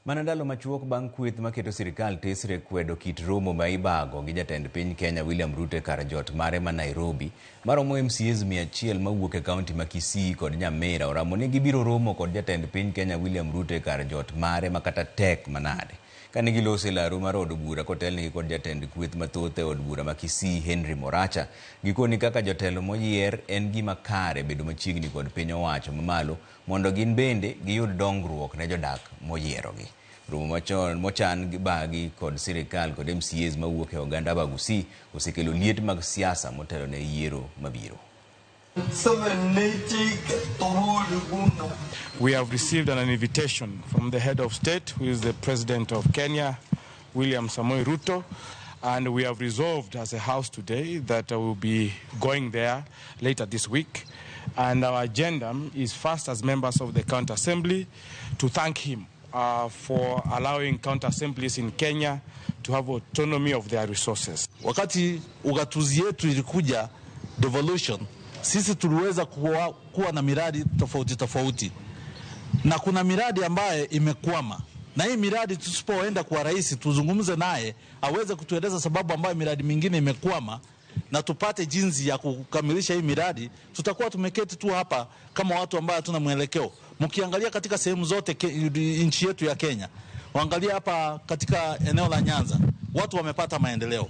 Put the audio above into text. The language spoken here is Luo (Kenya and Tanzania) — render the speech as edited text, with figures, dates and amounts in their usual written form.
Mana ndalo machuok bang' kweth maketo sirikal tesre kwedo kit romo ma ibago gi jatend piny Kenya William Ruto e kar jot mare ma Nairobi, maromo MCAs 100 mawuok e kaunti ma Kisii kod Nyamira oramo ni gibiro romo kod jatend piny Kenya William Ruto e kar jot mare ma kata tek manade. Kane giloso e laru mar od bura kotelnegi kod jatend kweth mathoth e od bura ma Kisii Henry Moracha, gikoni kaka jotelo moyier en gima kare bedo machiegni kod piny owacho mamalo mondo gin bende giyud dongruok ne jodak moyierogi. Romo machon mochan gi bagi kod sirikal kod MCAs mawuok e oganda Abagusii osekelo liet mag siasa motelo ne yiero mabiro. We have received an invitation from the head of state, who is the president of Kenya, William Samoei Ruto, and we have resolved as a house today that we will be going there later this week. And our agenda is first, as members of the County Assembly, to thank him for allowing county assemblies in Kenya to have autonomy of their resources. Wakati ugatuzi yetu ilikuja devolution, sisi tuliweza kuwa na miradi tofauti tofauti, na kuna miradi ambayo imekwama, na hii miradi tusipoenda kwa rais tuzungumze naye aweze kutueleza sababu ambayo miradi mingine imekwama na tupate jinsi ya kukamilisha hii miradi, tutakuwa tumeketi tu hapa kama watu ambao hatuna mwelekeo. Mkiangalia katika sehemu zote nchi yetu ya Kenya, waangalia hapa katika eneo la Nyanza, watu wamepata maendeleo.